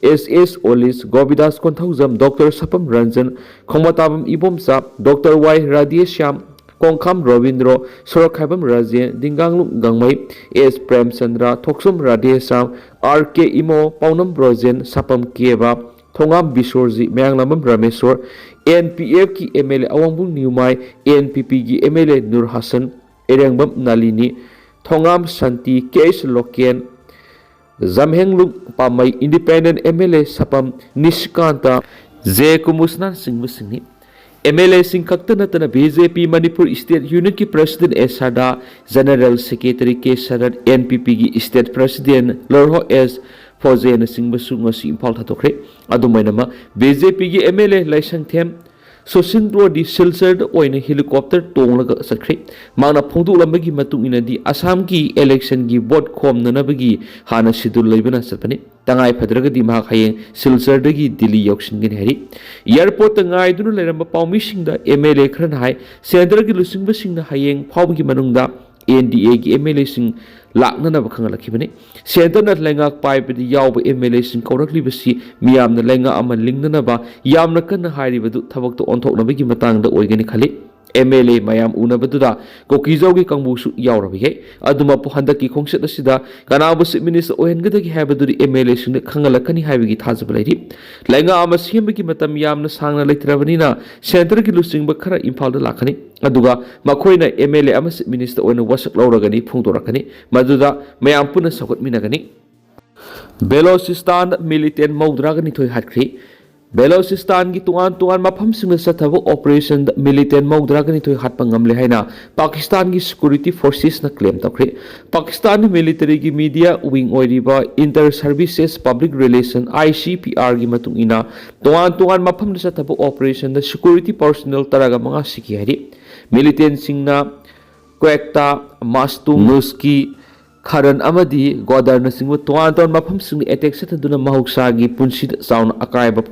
S S Olish, Govindas Konthoujam, doctor Sapam Ranjan, Khongbantabam Ibomcha, doctor Y Radheshyam, Kongkham Robindro, Sorokhaibam Rajen, Dinganglung Gangmei, S Premchandra, Thokchom Radheshyam, R K Imo, Paonam Brojen, Sapam ꯀꯦꯕ, ꯊꯣꯉꯥꯝ ꯕꯤꯁꯣꯔꯖꯤꯠ, ꯃꯌꯥꯡꯂꯥꯝꯕꯝ ꯔꯥꯃꯦꯁꯣꯔ, NPFꯀꯤ MLA ꯑꯋꯥꯡꯕꯨꯡ ꯅ꯭ꯌꯨꯃꯥꯏ, NPPꯒꯤ MLA Nur Hasan, Irengbam Nalini, Thongam Shanti, K H Loken, Jamhenglun Pamei, Independent MLA Sapam Nishikanta, ꯖꯦ ꯀꯨꯃꯨꯁꯅꯥꯆꯤꯡꯕꯁꯤꯡꯅꯤ꯫ MLAꯁꯤꯡ ꯈꯛꯇ ꯅꯠꯇꯅ BJP ꯃꯅꯤꯄꯨꯔ State Unitꯀꯤ President ꯑꯦꯁ ꯁꯔꯗꯥ, General Secretary ꯀꯦ ꯁꯔꯠ, NPPꯒꯤ State President ꯂꯣꯔꯍꯣ ꯑꯦꯁ ꯐꯣꯖꯦꯅꯆꯤꯡꯕꯁꯨ ꯉꯁꯤ ꯏꯝꯐꯥꯜ ꯊꯥꯗꯣꯛꯈ꯭ꯔꯦ꯫ ꯑꯗꯨꯃꯥꯏꯅꯃꯛ BJPꯒꯤ MLA ꯂꯥꯏꯁꯪꯊꯦꯝ ꯁꯨꯁꯤꯟꯗ꯭ꯔꯣꯗꯤ ꯁꯤꯜꯆꯔꯗ ꯑꯣꯏꯅ ꯍꯦꯂꯤꯀꯣꯞꯇꯔ ꯇꯣꯡꯂꯒ ꯆꯠꯈ꯭ꯔꯦ꯫ ꯃꯍꯥꯛꯅ ꯐꯣꯡꯗꯣꯛꯂꯝꯕꯒꯤ ꯃꯇꯨꯡ ꯏꯟꯅꯗꯤ ꯑꯁꯥꯝꯒꯤ ꯏꯂꯦꯛꯁꯟꯒꯤ ꯚꯣꯠ ꯈꯣꯝꯅꯅꯕꯒꯤ ꯍꯥꯟꯅ ꯁꯤꯗꯨꯜ ꯂꯩꯕꯅ ꯆꯠꯄꯅꯤ꯫ ꯇꯉꯥꯏ ꯐꯗ꯭ꯔꯒꯗꯤ ꯃꯍꯥꯛ ꯍꯌꯦꯡ ꯁꯤꯜꯆꯔꯗꯒꯤ ꯗꯤꯜꯂꯤ ꯌꯧꯁꯤꯟꯒꯅꯤ ꯍꯥꯏꯔꯤ꯫ ꯑꯦꯌꯔꯄꯣꯔꯠꯇ ꯉꯥꯏꯗꯨꯅ ꯂꯩꯔꯝꯕ ꯄꯥꯎꯃꯤꯁꯤꯡꯗ ꯑꯦꯝ ꯑꯦꯜ ꯑꯦ ꯈꯔꯅ ꯍꯥꯏ, ꯁꯦꯟꯇꯔꯒꯤ ꯂꯨꯆꯤꯡꯕꯁꯤꯡꯅ ꯍꯌꯦꯡ ꯐꯥꯎꯕꯒꯤ ꯃꯅꯨꯡꯗ ꯑꯦꯟ ꯗꯤ ꯑꯦꯒꯤ ꯑꯦꯝ ꯑꯦꯜ ꯑꯦꯁꯤꯡ ꯂꯥꯛꯅꯅꯕ ꯈꯪꯍꯜꯂꯛꯈꯤꯕꯅꯤ꯫ ꯁꯦꯟꯇꯔꯅ ꯂꯩꯉꯥꯛ ꯄꯥꯏꯕꯗ ꯌꯥꯎꯕ ꯑꯦꯝ ꯑꯦꯜ ꯑꯦꯁꯤꯡ ꯀꯧꯔꯛꯂꯤꯕꯁꯤ ꯃꯤꯌꯥꯝꯅ ꯂꯩꯉꯥꯛ ꯑꯃ ꯂꯤꯡꯅꯅꯕ ꯌꯥꯝꯅ ꯀꯟꯅ ꯍꯥꯏꯔꯤꯕꯗꯨ ꯊꯕꯛꯇ ꯑꯣꯟꯊꯣꯛꯅꯕꯒꯤ ꯃꯇꯥꯡꯗ ꯑꯣꯏꯒꯅꯤ ꯈꯜꯂꯤ꯫ ꯑꯦꯝ ꯑꯦꯜ ꯑꯦ ꯃꯌꯥꯝ ꯎꯅꯕꯗꯨꯗ ꯀꯨꯀꯤꯖꯥꯎꯒꯤ ꯀꯥꯡꯕꯨꯁꯨ ꯌꯥꯎꯔꯕ ꯌꯥꯏ꯫ ꯑꯗꯨꯃꯛꯄꯨ ꯍꯟꯗꯛꯀꯤ ꯈꯣꯡꯆꯠ ꯑꯁꯤꯗ ꯀꯅꯥꯕꯨ ꯆꯤꯐ ꯃꯤꯅꯤꯁꯇꯔ ꯑꯣꯏꯍꯟꯒꯗꯒꯦ ꯍꯥꯏꯕꯗꯨꯗꯤ ꯑꯦꯝ ꯑꯦꯜ ꯑꯦꯁꯤꯡꯗ ꯈꯪꯍꯜꯂꯛꯀꯅꯤ ꯍꯥꯏꯕꯒꯤ ꯊꯥꯖꯕ ꯂꯩꯔꯤ꯫ ꯂꯩꯉꯥꯛ ꯑꯃ ꯁꯦꯝꯕꯒꯤ ꯃꯇꯝ ꯌꯥꯝꯅ ꯁꯥꯡꯅ ꯂꯩꯇ꯭ꯔꯕꯅꯤꯅ ꯁꯦꯟꯇꯔꯒꯤ ꯂꯨꯆꯤꯡꯕ ꯈꯔ ꯏꯝꯐꯥꯜꯗ ꯂꯥꯛꯀꯅꯤ꯫ ꯑꯗꯨꯒ ꯃꯈꯣꯏꯅ ꯑꯦꯝ ꯑꯦꯜ ꯑꯦ ꯑꯃ ꯆꯤꯐ ꯃꯤꯅꯤꯁꯇꯔ ꯑꯣꯏꯅ ꯋꯥꯁꯛ ꯂꯧꯔꯒꯅꯤ ꯐꯣꯡꯗꯣꯔꯛꯀꯅꯤ꯫ ꯃꯗꯨꯗ ꯃꯌꯥꯝ ꯄꯨꯟꯅ ꯁꯧꯒꯠꯃꯤꯟꯅꯒꯅꯤ꯫ ꯕꯦꯂꯣꯆꯤꯁꯇꯥꯟꯗ ꯃꯤꯂꯤꯇꯦꯟ ꯃꯧꯗ꯭ꯔꯥꯒ ꯅꯤꯊꯣꯏ ꯍꯥꯠꯈ꯭ꯔꯤ꯫ ꯕꯦꯂꯣꯆꯤꯁꯇꯥꯟꯒꯤ ꯇꯣꯉꯥꯟ ꯇꯣꯉꯥꯟ ꯃꯐꯝꯁꯤꯡꯗ ꯆꯠꯊꯕ ꯑꯣꯄꯔꯦꯁꯟꯗ ꯃꯤꯂꯤꯇꯦꯟ ꯃꯧꯗ꯭ꯔꯥꯒ ꯅꯤꯊꯣꯏ ꯍꯥꯠꯄ ꯉꯝꯂꯦ ꯍꯥꯏꯅ ꯄꯥꯀꯤꯁꯇꯥꯟꯒꯤ ꯁꯦꯀ꯭ꯌꯨꯔꯤꯇꯤ ꯐꯣꯔꯁꯦꯁꯅ ꯀ꯭ꯂꯦꯝ ꯇꯧꯈ꯭ꯔꯦ꯫ ꯄꯥꯀꯤꯁꯇꯥꯟꯒꯤ ꯃꯤꯂꯤꯇꯔꯤꯒꯤ ꯃꯤꯗꯤꯌꯥ ꯋꯤꯡ ꯑꯣꯏꯔꯤꯕ inter services public relation, I S P ꯑꯥꯔꯒꯤ ꯃꯇꯨꯡ ꯏꯟꯅ ꯇꯣꯉꯥꯟ ꯇꯣꯉꯥꯟ ꯃꯐꯝꯗ ꯆꯠꯊꯕ ꯑꯣꯄꯔꯦꯁꯟꯗ ꯁꯦꯀ꯭ꯌꯨꯔꯤꯇꯤ ꯄꯔꯁꯣꯅꯦꯜ ꯇꯔꯥꯒ ꯃꯉꯥ ꯁꯤꯈꯤ ꯍꯥꯏꯔꯤ꯫ ꯃꯤꯂꯤꯇꯦꯟꯁꯤꯡꯅ ꯀ꯭ꯋꯦꯛꯇꯥ, ꯃꯥꯁꯇꯨꯡ, ꯅꯨꯁꯀꯤ, ꯈꯔꯟ ꯑꯃꯗꯤ ꯒ꯭ꯋꯥꯗꯔꯅꯆꯤꯡꯕ ꯇꯣꯉꯥꯟ ꯇꯣꯉꯥꯟꯕ ꯃꯐꯝꯁꯤꯡꯗ ꯑꯦꯇꯦꯛ ꯆꯠꯊꯗꯨꯅ ꯃꯍꯧꯁꯥꯒꯤ ꯄꯨꯟꯁꯤꯗ ꯆꯥꯎꯅ ꯑꯀꯥꯏꯕ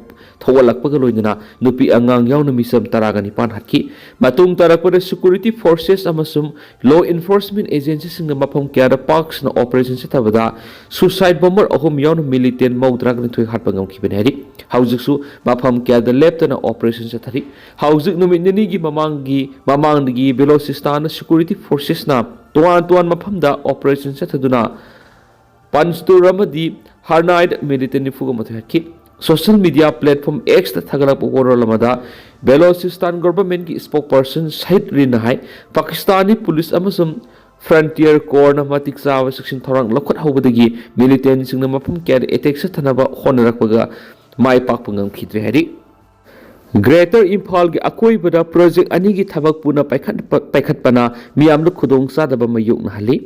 ꯊꯣꯛꯍꯜꯂꯛꯄꯒ ꯂꯣꯏꯅꯅ ꯅꯨꯄꯤ ꯑꯉꯥꯡ ꯌꯥꯎꯅ ꯃꯤꯆꯝ ꯇꯔꯥꯒ ꯅꯤꯄꯥꯟ ꯍꯥꯠꯈꯤ꯫ ꯃꯇꯨꯡ ꯇꯥꯔꯛꯄꯗ ꯁꯦꯀ꯭ꯌꯨꯔꯤꯇꯤ ꯐꯣꯔꯁꯦꯁ ꯑꯃꯁꯨꯡ ꯂꯣ ꯏꯟꯐꯣꯔꯁꯃꯦꯟ ꯑꯦꯖꯦꯟꯁꯤꯁꯤꯡꯅ ꯃꯐꯝ ꯀꯌꯥꯗ ꯄꯥꯛ ꯁꯟꯅ ꯑꯣꯄꯔꯦꯁꯟ ꯆꯠꯊꯕꯗ ꯁꯨꯁꯥꯏꯠ ꯕꯣꯝꯕꯔ ꯑꯍꯨꯝ ꯌꯥꯎꯅ ꯃꯤꯂꯤꯇꯦꯟ ꯃꯧꯗ꯭ꯔꯥꯒ ꯅꯤꯊꯣꯏ ꯍꯥꯠꯄ ꯉꯝꯈꯤꯕꯅꯤ ꯍꯥꯏꯔꯤ꯫ ꯍꯧꯖꯤꯛꯁꯨ ꯃꯐꯝ ꯀꯌꯥꯗ ꯂꯦꯞꯇꯅ ꯑꯣꯄꯔꯦꯁꯟ ꯆꯠꯊꯔꯤ꯫ ꯍꯧꯖꯤꯛ ꯅꯨꯃꯤꯠ ꯅꯤꯅꯤꯒꯤ ꯃꯃꯥꯡꯒꯤ ꯃꯃꯥꯡꯗꯒꯤ ꯕꯦꯂꯣꯆꯤꯁꯇꯥꯟꯗ ꯁꯦꯀ꯭ꯌꯨꯔꯤꯇꯤ ꯐꯣꯔꯁꯦꯁꯅ ꯇꯣꯉꯥꯟ ꯇꯣꯉꯥꯟ ꯃꯐꯝꯗ ꯑꯣꯄꯔꯦꯁꯟ ꯆꯠꯊꯗꯨꯅ ꯄꯟꯁꯇꯨꯔ ꯑꯃꯗꯤ ꯍꯔꯅꯥꯏꯠ ꯃꯤꯂꯤꯇꯦꯟ ꯅꯤꯐꯨꯒ ꯃꯥꯊꯣꯏ ꯍꯥꯠꯈꯤ꯫ ꯁꯣꯁꯤꯌꯦꯜ ꯃꯤꯗꯤꯌꯥ ꯄ꯭ꯂꯦꯠꯐꯣꯔꯝ ꯑꯦꯛꯁꯇ ꯊꯥꯒꯠꯂꯛꯄ ꯋꯥꯔꯣꯜ ꯑꯃꯗ ꯕꯦꯂꯣꯆꯤꯁꯇꯥꯟ ꯒꯣꯚꯔꯟꯃꯦꯟꯠꯀꯤ ꯁ꯭ꯄꯣꯛꯄꯔꯁꯟ ꯁꯍꯤꯗ ꯔꯤꯟꯅ ꯍꯥꯏ, ꯄꯥꯀꯤꯁꯇꯥꯅꯤ ꯄꯨꯂꯤꯁ ꯑꯃꯁꯨꯡ ꯐ꯭ꯔꯟꯇꯤꯌꯔ ꯀꯣꯔꯅ ꯃꯇꯤꯛ ꯆꯥꯕ ꯆꯦꯛꯁꯤꯟ ꯊꯧꯔꯥꯡ ꯂꯧꯈꯠꯍꯧꯕꯗꯒꯤ ꯃꯤꯂꯤꯇꯦꯟꯁꯤꯡꯅ ꯃꯐꯝ ꯀꯌꯥꯗ ꯑꯦꯇꯦꯛ ꯆꯠꯊꯅꯕ ꯍꯣꯠꯅꯔꯛꯄꯒ ꯃꯥꯏ ꯄꯥꯛꯄ ꯉꯝꯈꯤꯗ꯭ꯔꯦ ꯍꯥꯏꯔꯤ꯫ ꯒ꯭ꯔꯦꯇꯔ ꯏꯝꯐꯥꯜꯒꯤ ꯑꯀꯣꯏꯕꯗ ꯄ꯭ꯔꯣꯖꯦꯛ ꯑꯅꯤꯒꯤ ꯊꯕꯛ ꯄꯨꯟꯅ ꯄꯥꯏꯈꯠꯄ-, ꯄꯥꯏꯈꯠꯄꯅ ꯃꯤꯌꯥꯝꯗ ꯈꯨꯗꯣꯡꯆꯥꯗꯕ ꯃꯥꯌꯣꯛꯅꯍꯜꯂꯤ꯫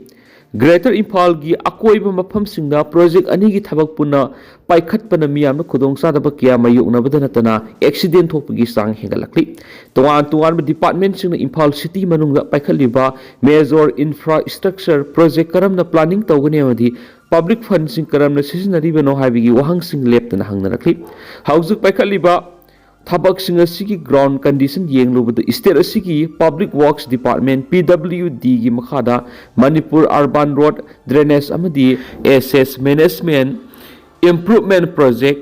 ꯒ꯭ꯔꯦꯇꯔ ꯏꯝꯐꯥꯜꯒꯤ ꯑꯀꯣꯏꯕ ꯃꯐꯝꯁꯤꯡꯗ ꯄ꯭ꯔꯣꯖꯦꯛ ꯑꯅꯤꯒꯤ ꯊꯕꯛ ꯄꯨꯟꯅ ꯄꯥꯏꯈꯠꯄꯅ ꯃꯤꯌꯥꯝꯅ ꯈꯨꯗꯣꯡꯆꯥꯗꯕ ꯀꯌꯥ ꯃꯥꯌꯣꯛꯅꯕꯗ ꯅꯠꯇꯅ ꯑꯦꯛꯁꯤꯗꯦꯟ ꯊꯣꯛꯄꯒꯤ ꯆꯥꯡ ꯍꯦꯟꯒꯠꯂꯛꯂꯤ꯫ ꯇꯣꯉꯥꯟ ꯇꯣꯉꯥꯟꯕ ꯗꯤꯄꯥꯔꯠꯃꯦꯟꯁꯤꯡꯅ ꯏꯝꯐꯥꯜ ꯁꯤꯇꯤ ꯃꯅꯨꯡꯗ ꯄꯥꯏꯈꯠꯂꯤꯕ ꯃꯦꯖꯣꯔ ꯏꯟꯐ꯭ꯔꯥꯁ꯭ꯇ꯭ꯔꯛꯆꯔ ꯄ꯭ꯔꯣꯖꯦꯛ ꯀꯔꯝꯅ ꯄ꯭ꯂꯥꯅꯤꯡ ꯇꯧꯒꯅꯤ ꯑꯃꯗꯤ ꯄꯕ꯭ꯂꯤꯛ ꯐꯟꯁꯤꯡ ꯀꯔꯝꯅ ꯁꯤꯖꯤꯟꯅꯔꯤꯕꯅꯣ ꯍꯥꯏꯕꯒꯤ ꯋꯥꯍꯪꯁꯤꯡ ꯂꯦꯞꯇꯅ ꯍꯪꯅꯔꯛꯂꯤ꯫ ꯍꯧꯖꯤꯛ ꯄꯥꯏꯈꯠꯂꯤꯕ ꯊꯕꯛꯁꯤꯡ ꯑꯁꯤꯒꯤ ꯒ꯭ꯔꯥꯎꯟ ꯀꯟꯗꯤꯁꯟ ꯌꯦꯡꯂꯨꯕꯗ ꯁ꯭ꯇꯦꯠ ꯑꯁꯤꯒꯤ ꯄꯕ꯭ꯂꯤꯛ ꯋꯥꯔꯛꯁ ꯗꯤꯄꯥꯔꯠꯃꯦꯟ, ꯄꯤ ꯗꯕ꯭ꯂꯤꯎ ꯗꯤꯒꯤ ꯃꯈꯥꯗ ꯃꯅꯤꯄꯨꯔ ꯑꯔꯕꯥꯟ ꯔꯣꯗ ꯗ꯭ꯔꯦꯅꯦꯖ ꯑꯃꯗꯤ ꯑꯦꯁꯦꯠ ꯃꯦꯅꯦꯖꯃꯦꯟ ꯏꯝꯄ꯭ꯔꯨꯚꯃꯦꯟ ꯄ꯭ꯔꯣꯖꯦꯛ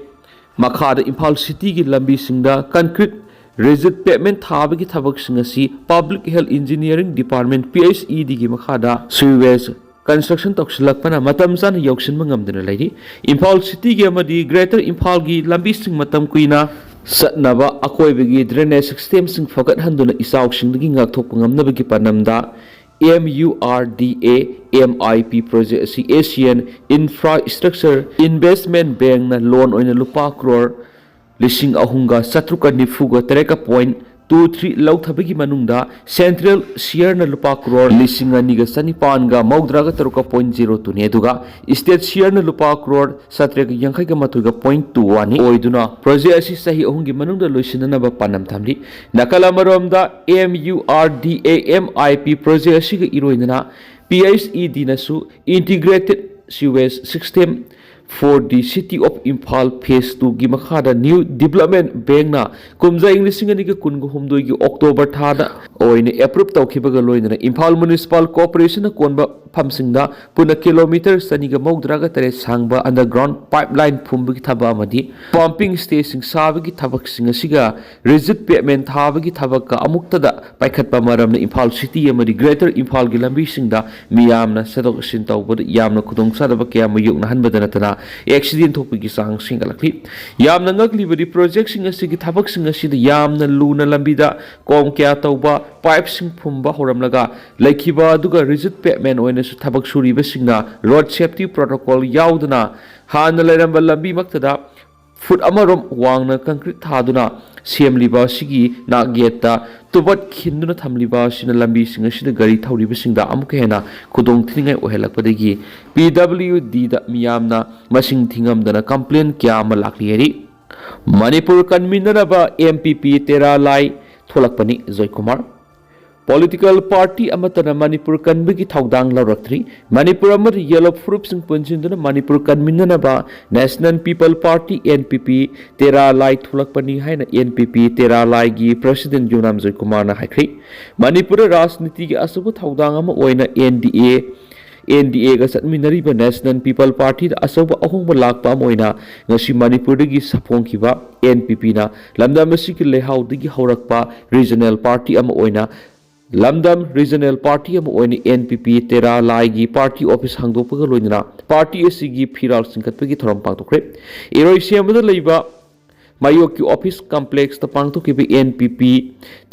ꯃꯈꯥꯗ ꯏꯝꯐꯥꯜ ꯁꯤꯇꯤꯒꯤ ꯂꯝꯕꯤꯁꯤꯡꯗ ꯀꯟꯀ꯭ꯔꯤꯠ ꯔꯤꯖꯤꯠ ꯄꯦꯚꯃꯦꯟ ꯊꯥꯕꯒꯤ ꯊꯕꯛꯁꯤꯡ ꯑꯁꯤ public health engineering department, P H E ꯗꯤꯒꯤ ꯃꯈꯥꯗ ꯁ꯭ꯌꯨꯋꯦꯖ ꯀꯟꯁꯇ꯭ꯔꯛꯁꯟ ꯇꯧꯁꯤꯜꯂꯛꯄꯅ ꯃꯇꯝ ꯆꯥꯅ ꯌꯧꯁꯤꯟꯕ ꯉꯝꯗꯅ ꯂꯩꯔꯤ꯫ ꯏꯝꯐꯥꯜ ꯁꯤꯇꯤꯒꯤ ꯑꯃꯗꯤ ꯒ꯭ꯔꯦꯇꯔ ꯏꯝꯐꯥꯜꯒꯤ ꯂꯝꯕꯤꯁꯤꯡ ꯃꯇꯝ ꯀꯨꯏꯅ ꯆꯠꯅꯕ ꯑꯀꯣꯏꯕꯒꯤ ꯗ꯭ꯔꯦꯅꯦꯖ ꯁꯤꯁꯇꯦꯝꯁꯤꯡ ꯐꯒꯠꯍꯟꯗꯨꯅ ꯏꯆꯥꯎꯁꯤꯡꯗꯒꯤ ꯉꯥꯛꯊꯣꯛꯄ ꯉꯝꯅꯕꯒꯤ ꯄꯥꯟꯗꯝꯗ M U R D A M I P project ꯑꯁꯤ ꯑꯦꯁꯤꯌꯥꯟ ꯏꯟꯐ꯭ꯔꯥꯁ꯭ꯇ꯭ꯔꯛꯆꯔ ꯏꯟꯚꯦꯁꯃꯦꯟ ꯕꯦꯡꯅ ꯂꯣꯟ ꯑꯣꯏꯅ ꯂꯨꯄꯥ ꯀ꯭ꯔꯣꯔ ꯂꯤꯁꯤꯡ ꯑꯍꯨꯝꯒ ꯆꯥꯇ꯭ꯔꯨꯛꯀ ꯅꯤꯐꯨꯒ ꯇꯔꯦꯠꯀ ꯄꯣꯏꯟ ꯇꯨ ꯊ꯭ꯔꯤ ꯂꯧꯊꯕꯒꯤ ꯃꯅꯨꯡꯗ ꯁꯦꯟꯇ꯭ꯔꯦꯜ ꯁꯤꯌꯔꯅ ꯂꯨꯄꯥ ꯀ꯭ꯔꯣꯔ ꯂꯤꯁꯤꯡ ꯑꯅꯤꯒ ꯆꯅꯤꯄꯥꯟꯒ ꯃꯧꯗ꯭ꯔꯥꯒ ꯇꯔꯨꯛꯀ ꯄꯣꯏꯟ ꯖꯤꯔꯣ ꯇꯨꯅꯤ, ꯑꯗꯨꯒ ꯁ꯭ꯇꯦꯠ ꯁꯤꯌꯔꯅ ꯂꯨꯄꯥ ꯀ꯭ꯔꯣꯔ ꯆꯥꯇ꯭ꯔꯦꯠꯀ ꯌꯥꯡꯈꯩꯒ ꯃꯥꯊꯣꯏꯒ ꯄꯣꯏꯟ ꯇꯨ ꯋꯥꯟꯅꯤ ꯑꯣꯏꯗꯨꯅ ꯄ꯭ꯔꯣꯖꯦꯛ ꯑꯁꯤ ꯆꯍꯤ ꯑꯍꯨꯝꯒꯤ ꯃꯅꯨꯡꯗ ꯂꯣꯏꯁꯤꯟꯅꯅꯕ ꯄꯥꯟꯗꯝ ꯊꯝꯂꯤ꯫ ꯅꯥꯀꯜ ꯑꯃꯔꯣꯝꯗ, M U R D A M I P project ꯑꯁꯤꯒ ꯏꯔꯣꯏꯅꯅ ꯄꯤ ꯑꯩꯆ ꯏ ꯗꯤꯅꯁꯨ integrated sewage system for the city of Imphal phase ꯇꯨꯒꯤ ꯃꯈꯥꯗ ꯅ꯭ꯌꯨ ꯗꯤꯕ꯭ꯂꯞꯃꯦꯟ ꯕꯦꯡꯅ ꯀꯨꯝꯖꯥ ꯏꯪ ꯂꯤꯁꯤꯡ ꯑꯅꯤꯒ ꯀꯨꯟꯒ ꯍꯨꯝꯗꯣꯏꯒꯤ ꯑꯣꯛꯇꯣꯕꯔ ꯊꯥꯗ ꯑꯣꯏꯅ ꯑꯦꯄ꯭ꯔꯨꯞ ꯇꯧꯈꯤꯕꯒ ꯂꯣꯏꯅꯅ ꯏꯝꯐꯥꯜ ꯃ꯭ꯌꯨꯅꯤꯁꯤꯄꯥꯜ ꯀꯣꯔꯄꯣꯔꯦꯁꯟꯅ ꯀꯣꯟꯕ ꯃꯐꯝꯁꯤꯡꯗ ꯄꯨꯟꯅ ꯀꯤꯂꯣꯃꯤꯇꯔ ꯆꯅꯤꯒ ꯃꯧꯗ꯭ꯔꯥꯒ ꯇꯔꯦꯠ ꯁꯥꯡꯕ ꯑꯟꯗꯔꯒ꯭ꯔꯥꯎꯟ ꯄꯥꯏꯞꯂꯥꯏꯟ ꯐꯨꯝꯕꯒꯤ ꯊꯕꯛ ꯑꯃꯗꯤ ꯄꯝꯄꯤꯡ ꯁ꯭ꯇꯦꯁꯟꯁꯤꯡ ꯁꯥꯕꯒꯤ ꯊꯕꯛꯁꯤꯡ ꯑꯁꯤꯒ ꯔꯤꯖꯤꯠ ꯄꯦꯚꯃꯦꯟ ꯊꯥꯕꯒꯤ ꯊꯕꯛꯀ ꯑꯃꯨꯛꯇꯗ ꯄꯥꯏꯈꯠꯄ ꯃꯔꯝꯅ ꯏꯝꯐꯥꯜ ꯁꯤꯇꯤ ꯑꯃꯗꯤ ꯒ꯭ꯔꯦꯇꯔ ꯏꯝꯐꯥꯜꯒꯤ ꯂꯝꯕꯤꯁꯤꯡꯗ ꯃꯤꯌꯥꯝꯅ ꯆꯠꯊꯣꯛ ꯆꯠꯁꯤꯟ ꯇꯧꯕꯗ ꯌꯥꯝꯅ ꯈꯨꯗꯣꯡꯆꯥꯗꯕ ꯀꯌꯥ ꯃꯥꯌꯣꯛꯅꯍꯟꯕꯗ ꯅꯠꯇꯅ ꯑꯦꯛꯁꯤꯗꯦꯟ ꯊꯣꯛꯄꯒꯤ ꯆꯥꯡ ꯍꯦꯟꯒꯠꯂꯛꯂꯤ꯫ ꯌꯥꯝꯅ ꯉꯛꯂꯤꯕꯗꯤ ꯄ꯭ꯔꯣꯖꯦꯛꯁꯤꯡ ꯑꯁꯤꯒꯤ ꯊꯕꯛꯁꯤꯡ ꯑꯁꯤꯗ ꯌꯥꯝꯅ ꯂꯨꯅ ꯂꯝꯕꯤꯗ ꯀꯣꯝ ꯀꯌꯥ ꯇꯧꯕ, ꯄꯥꯏꯞꯁꯤꯡ ꯐꯨꯝꯕ ꯍꯧꯔꯝꯂꯒ ꯂꯩꯈꯤꯕ ꯑꯗꯨꯒ ꯔꯤꯖꯤꯠ ꯄꯦꯚꯃꯦꯟ ꯑꯣꯏꯅꯁꯨ ꯊꯕꯛ ꯁꯨꯔꯤꯕꯁꯤꯡꯅ ꯔꯣꯗ ꯁꯦꯐꯇꯤ ꯄ꯭ꯔꯣꯇꯣꯀꯣꯜ ꯌꯥꯎꯗꯅ ꯍꯥꯟꯅ ꯂꯩꯔꯝꯕ ꯂꯝꯕꯤꯃꯛꯇꯗ ꯐꯨꯠ ꯑꯃꯔꯣꯝ ꯋꯥꯡꯅ concrete ꯊꯥꯗꯨꯅ ꯁꯦꯝꯂꯤꯕ ꯑꯁꯤꯒꯤ ꯅꯥꯛ ꯌꯦꯠꯇ ꯇꯨꯕꯠ ꯈꯤꯟꯗꯨꯅ ꯊꯝꯂꯤꯕ ꯑꯁꯤꯅ ꯂꯝꯕꯤꯁꯤꯡ ꯑꯁꯤꯗ ꯒꯥꯔꯤ ꯊꯧꯔꯤꯕꯁꯤꯡꯗ ꯑꯃꯨꯛꯀ ꯍꯦꯟꯅ ꯈꯨꯗꯣꯡ ꯊꯤꯅꯤꯡꯉꯥꯏ ꯑꯣꯏꯍꯜꯂꯛꯄꯗꯒꯤ ꯄꯤ ꯗꯕ꯭ꯂꯤꯎ ꯗꯤꯗ ꯃꯤꯌꯥꯝꯅ ꯃꯁꯤꯡ ꯊꯤꯉꯝꯗꯅ complain ꯀꯌꯥ ꯑꯃ ꯂꯥꯛꯂꯤ ꯍꯥꯏꯔꯤ꯫ ꯃꯅꯤꯄꯨꯔ ꯀꯟꯃꯤꯟꯅꯅꯕ ꯑꯦꯟ ꯄꯤ ꯄꯤ ꯇꯦꯔꯥ ꯂꯥꯏ ꯊꯣꯂꯛꯄꯅꯤ꯫ ꯖꯣꯏꯀꯨꯃꯥꯔ꯫ Political party ꯑꯃꯠꯇꯅ ꯃꯅꯤꯄꯨꯔ ꯀꯟꯕꯒꯤ ꯊꯧꯗꯥꯡ ꯂꯧꯔꯛꯇ꯭ꯔꯤ꯫ ꯃꯅꯤꯄꯨꯔ ꯑꯃꯗ ꯌꯦꯜꯂꯣ ꯐꯨꯔꯨꯞꯁꯤꯡ ꯄꯨꯟꯁꯤꯟꯗꯨꯅ Manipur ꯀꯟꯃꯤꯟꯅꯅꯕ National People Party, N P P, ꯇꯦꯔꯥ ꯂꯥꯏ ꯊꯣꯛꯂꯛꯄꯅꯤ ꯍꯥꯏꯅ ꯑꯦꯟ ꯄꯤ ꯄꯤ ꯇꯦꯔꯥ ꯂꯥꯏꯒꯤ president ꯌꯨꯝꯅꯥꯝ ꯖꯣꯏꯀꯨꯃꯥꯔꯅ ꯍꯥꯏꯈ꯭ꯔꯦ꯫ ꯃꯅꯤꯄꯨꯔꯗ ꯔꯥꯖꯅꯤꯇꯤꯒꯤ ꯑꯆꯧꯕ ꯊꯧꯗꯥꯡ ꯑꯃ ꯑꯣꯏꯅ ꯑꯦꯟ ꯗꯤ ꯑꯦ, ꯑꯦꯟ ꯗꯤ ꯑꯦꯒ ꯆꯠꯃꯤꯟꯅꯔꯤꯕ National People Partyꯗ ꯑꯆꯧꯕ ꯑꯍꯣꯡꯕ ꯂꯥꯛꯄ ꯑꯃ ꯑꯣꯏꯅ ꯉꯁꯤ ꯃꯅꯤꯄꯨꯔꯗꯒꯤ ꯁꯥꯐꯣꯡꯈꯤꯕ ꯑꯦꯟ ꯄꯤ ꯄꯤꯅ ꯂꯝꯗꯝ ꯑꯁꯤꯒꯤ ꯂꯩꯍꯥꯎꯗꯒꯤ ꯍꯧꯔꯛꯄ regional party ꯑꯃ ꯑꯣꯏꯅ ꯂꯝꯗꯝ regional party ꯑꯃ ꯑꯣꯏꯅ ꯑꯦꯟ ꯄꯤ ꯄꯤ ꯇꯦꯔꯥ ꯂꯥꯏꯒꯤ party office ꯍꯥꯡꯗꯣꯛꯄꯒ ꯂꯣꯏꯅꯅ party ꯑꯁꯤꯒꯤ ꯐꯤꯔꯥꯜ ꯆꯤꯡꯈꯠꯄꯒꯤ ꯊꯧꯔꯝ ꯄꯥꯡꯊꯣꯛꯈ꯭ꯔꯦ꯫ ꯏꯔꯣꯏꯁꯦꯝꯕꯗ ꯂꯩꯕ ꯃꯌꯣꯛꯀꯤ office complexꯇ ꯄꯥꯡꯊꯣꯛꯈꯤꯕ ꯑꯦꯟ ꯄꯤ ꯄꯤ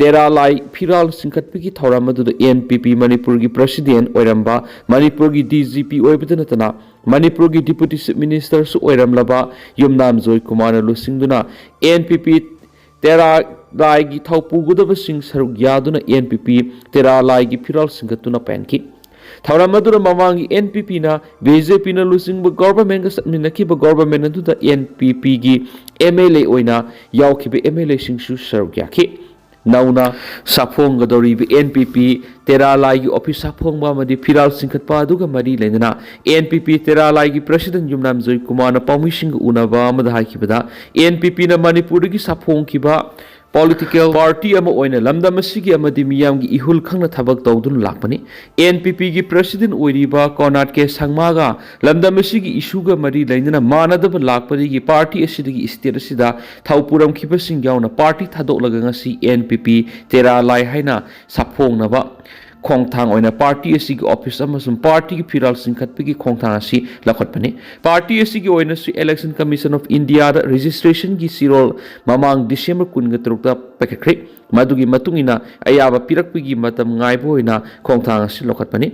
ꯇꯦꯔꯥ ꯂꯥꯏ ꯐꯤꯔꯥꯜ ꯆꯤꯡꯈꯠꯄꯒꯤ ꯊꯧꯔꯝ ꯑꯗꯨꯗ ꯑꯦꯟ ꯄꯤ ꯄꯤ ꯃꯅꯤꯄꯨꯔꯒꯤ president ꯑꯣꯏꯔꯝꯕ, ꯃꯅꯤꯄꯨꯔꯒꯤ ꯗꯤ ꯖꯤ ꯄꯤ ꯑꯣꯏꯕꯇ ꯅꯠꯇꯅ ꯃꯅꯤꯄꯨꯔꯒꯤ Deputy Chief Ministerꯁꯨ ꯑꯣꯏꯔꯝꯂꯕ ꯌꯨꯝꯅꯥꯝ ꯖꯣꯏꯀꯨꯃꯥꯔꯅ ꯂꯨꯆꯤꯡꯗꯨꯅ ꯑꯦꯟ ꯄꯤ ꯄꯤ ꯇꯦꯔꯥ ꯂꯥꯏꯒꯤ ꯊꯧ ꯄꯨꯒꯗꯕꯁꯤꯡ ꯁꯔꯨꯛ ꯌꯥꯗꯨꯅ ꯑꯦꯟ ꯄꯤ ꯄꯤ ꯇꯦꯔꯥ ꯂꯥꯏꯒꯤ ꯐꯤꯔꯥꯜ ꯆꯤꯡꯈꯠꯇꯨꯅ ꯄꯥꯏꯍꯟꯈꯤ꯫ ꯊꯧꯔꯝ ꯑꯗꯨꯗ ꯃꯃꯥꯡꯒꯤ ꯑꯦꯟ ꯄꯤ ꯄꯤꯅ ꯕꯤ ꯖꯦ ꯄꯤꯅ ꯂꯨꯆꯤꯡꯕ governmentꯒ ꯆꯠꯃꯤꯟꯅꯈꯤꯕ government ꯑꯗꯨꯗ ꯑꯦꯟ ꯄꯤ ꯄꯤꯒꯤ ꯑꯦꯝ ꯑꯦꯜ ꯑꯦ ꯑꯣꯏꯅ ꯌꯥꯎꯈꯤꯕ ꯑꯦꯝ ꯑꯦꯜ ꯑꯦꯁꯤꯡꯁꯨ ꯁꯔꯨꯛ ꯌꯥꯈꯤ꯫ ꯅꯧꯅ ꯁꯥꯐꯣꯡꯒꯗꯧꯔꯤꯕ ꯑꯦꯟ ꯄꯤ ꯄꯤ ꯇꯦꯔꯥ ꯂꯥꯏꯒꯤ office ꯁꯥꯐꯣꯡꯕ ꯑꯃꯗꯤ ꯐꯤꯔꯥꯜ ꯆꯤꯡꯈꯠꯄ ꯑꯗꯨꯒ ꯃꯔꯤ ꯂꯩꯅꯅ ꯑꯦꯟ ꯄꯤ ꯄꯤ ꯇꯦꯔꯥ ꯂꯥꯏꯒꯤ president ꯌꯨꯝꯅꯥꯝ ꯖꯣꯏꯀꯨꯃꯥꯔꯅ ꯄꯥꯎꯃꯤꯁꯤꯡꯒ ꯎꯅꯕ ꯑꯃꯗ ꯍꯥꯏꯈꯤꯕꯗ, ꯑꯦꯟ ꯄꯤ ꯄꯤꯅ ꯃꯅꯤꯄꯨꯔꯗꯒꯤ ꯁꯥꯐꯣꯡꯈꯤꯕ political party ꯑꯃ ꯑꯣꯏꯅ ꯂꯝꯗꯝ ꯑꯁꯤꯒꯤ ꯑꯃꯗꯤ ꯃꯤꯌꯥꯝꯒꯤ ꯏꯍꯨꯜ ꯈꯪꯅ ꯊꯕꯛ ꯇꯧꯗꯨꯅ ꯂꯥꯛꯄꯅꯤ꯫ ꯑꯦꯟ ꯄꯤ ꯄꯤꯒꯤ president ꯑꯣꯏꯔꯤꯕ ꯀꯣꯔꯅꯥꯠ ꯀꯦ ꯁꯪꯃꯥꯒ ꯂꯝꯗꯝ ꯑꯁꯤꯒꯤ issueꯒ ꯃꯔꯤ ꯂꯩꯅꯅ ꯃꯥꯟꯅꯗꯕ ꯂꯥꯛꯄꯗꯒꯤ party ꯑꯁꯤꯗꯒꯤ state ꯑꯁꯤꯗ ꯊꯧ ꯄꯨꯔꯝꯈꯤꯕꯁꯤꯡ ꯌꯥꯎꯅ party ꯊꯥꯗꯣꯛꯂꯒ ꯉꯁꯤ ꯑꯦꯟ ꯄꯤ ꯄꯤ ꯇꯦꯔꯥ ꯂꯥꯏ ꯍꯥꯏꯅ ꯁꯥꯐꯣꯡꯅꯕ ꯈꯣꯡꯊꯥꯡ ꯑꯣꯏꯅ party ꯑꯁꯤꯒꯤ office ꯑꯃꯁꯨꯡ partyꯒꯤ ꯐꯤꯔꯥꯜ ꯆꯤꯡꯈꯠꯄꯒꯤ ꯈꯣꯡꯊꯥꯡ ꯑꯁꯤ ꯂꯧꯈꯠꯄꯅꯤ꯫ Party ꯑꯁꯤꯒꯤ ꯑꯣꯏꯅꯁꯨ Election Commission of Indiaꯗ registrationꯒꯤ ꯆꯦꯔꯣꯜ ꯃꯃꯥꯡ December ꯀꯨꯟꯒ ꯇꯔꯨꯛꯇ ꯄꯥꯏꯈꯠꯈ꯭ꯔꯦ꯫ ꯃꯗꯨꯒꯤ ꯃꯇꯨꯡ ꯏꯟꯅ ꯑꯌꯥꯕ ꯄꯤꯔꯛꯄꯒꯤ ꯃꯇꯝ ꯉꯥꯏꯕ ꯑꯣꯏꯅ ꯈꯣꯡꯊꯥꯡ ꯑꯁꯤ ꯂꯧꯈꯠꯄꯅꯤ꯫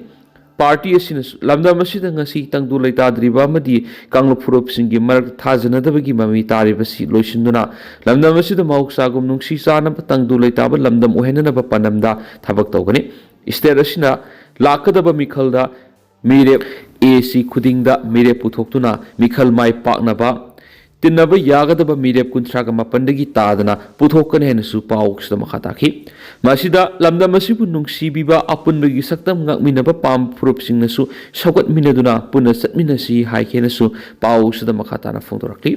ꯄꯥꯔꯇꯤ ꯑꯁꯤꯅꯁꯨ ꯂꯝꯗꯝ ꯑꯁꯤꯗ ꯉꯁꯤ ꯇꯪꯗꯨ ꯂꯩꯇꯥꯗ꯭ꯔꯤꯕ ꯑꯃꯗꯤ ꯀꯥꯡꯂꯨꯞ ꯐꯨꯔꯨꯞꯁꯤꯡꯒꯤ ꯃꯔꯛꯇ ꯊꯥꯖꯅꯗꯕꯒꯤ ꯃꯃꯤ ꯇꯥꯔꯤꯕꯁꯤ ꯂꯣꯏꯁꯤꯟꯗꯨꯅ, ꯂꯝꯗꯝ ꯑꯁꯤꯗ ꯃꯍꯧꯁꯥꯒꯨꯝ ꯅꯨꯡꯁꯤ ꯆꯥꯟꯅꯕ ꯇꯪꯗꯨ ꯂꯩꯇꯥꯕ ꯂꯝꯗꯝ ꯑꯣꯏꯍꯟꯅꯅꯕ ꯄꯥꯟꯗꯝꯗ ꯊꯕꯛ ꯇꯧꯒꯅꯤ꯫ ꯁ꯭ꯇꯦꯠ ꯑꯁꯤꯅ ꯂꯥꯛꯀꯗꯕ ꯃꯤꯈꯜꯗ ꯃꯤꯔꯦꯞ ꯑꯦ ꯁꯤ ꯈꯨꯗꯤꯡꯗ ꯃꯤꯔꯦꯞ ꯄꯨꯊꯣꯛꯇꯨꯅ ꯃꯤꯈꯜ ꯃꯥꯏ ꯄꯥꯛꯅꯕ ꯇꯤꯟꯅꯕ ꯌꯥꯒꯗꯕ ꯃꯤꯔꯦꯞ ꯀꯨꯟꯊ꯭ꯔꯥꯒ ꯃꯥꯄꯟꯗꯒꯤ ꯇꯥꯗꯅ ꯄꯨꯊꯣꯛꯀꯅꯤ ꯍꯥꯏꯅꯁꯨ ꯄꯥꯎꯁꯤꯗ ꯃꯈꯥ ꯇꯥꯈꯤ꯫ ꯃꯁꯤꯗ ꯂꯝꯗꯝ ꯑꯁꯤꯕꯨ ꯅꯨꯡꯁꯤꯕꯤꯕ ꯑꯄꯨꯟꯕꯒꯤ ꯁꯛꯇꯝ ꯉꯥꯛꯃꯤꯟꯅꯕ ꯄꯥꯝꯕ ꯐꯨꯔꯨꯞꯁꯤꯡꯅꯁꯨ ꯁꯧꯒꯠꯃꯤꯟꯅꯗꯨꯅ ꯄꯨꯟꯅ ꯆꯠꯃꯤꯟꯅꯁꯤ ꯍꯥꯏꯈꯤ ꯍꯥꯏꯅꯁꯨ ꯄꯥꯎꯁꯤꯗ ꯃꯈꯥ ꯇꯥꯅ ꯐꯣꯡꯗꯣꯔꯛꯂꯤ꯫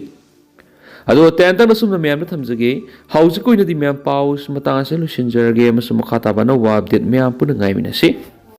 ꯑꯗꯣ ꯇꯦꯟꯇꯛꯅ ꯁꯨꯝꯅ ꯃꯌꯥꯝꯗ ꯊꯝꯖꯒꯦ꯫ ꯍꯧꯖꯤꯛꯀꯤ ꯑꯣꯏꯅꯗꯤ ꯃꯌꯥꯝ ꯄꯥꯎ ꯃꯇꯥꯡ ꯑꯁꯦ ꯂꯣꯏꯁꯤꯟꯖꯔꯒꯦ ꯑꯃꯁꯨꯡ ꯃꯈꯥ ꯇꯥꯕ ꯑꯅꯧꯕ ꯑꯞꯗꯦꯠ ꯃꯌꯥꯝ ꯄꯨꯟꯅ ꯉꯥꯏꯃꯤꯟꯅꯁꯤ꯫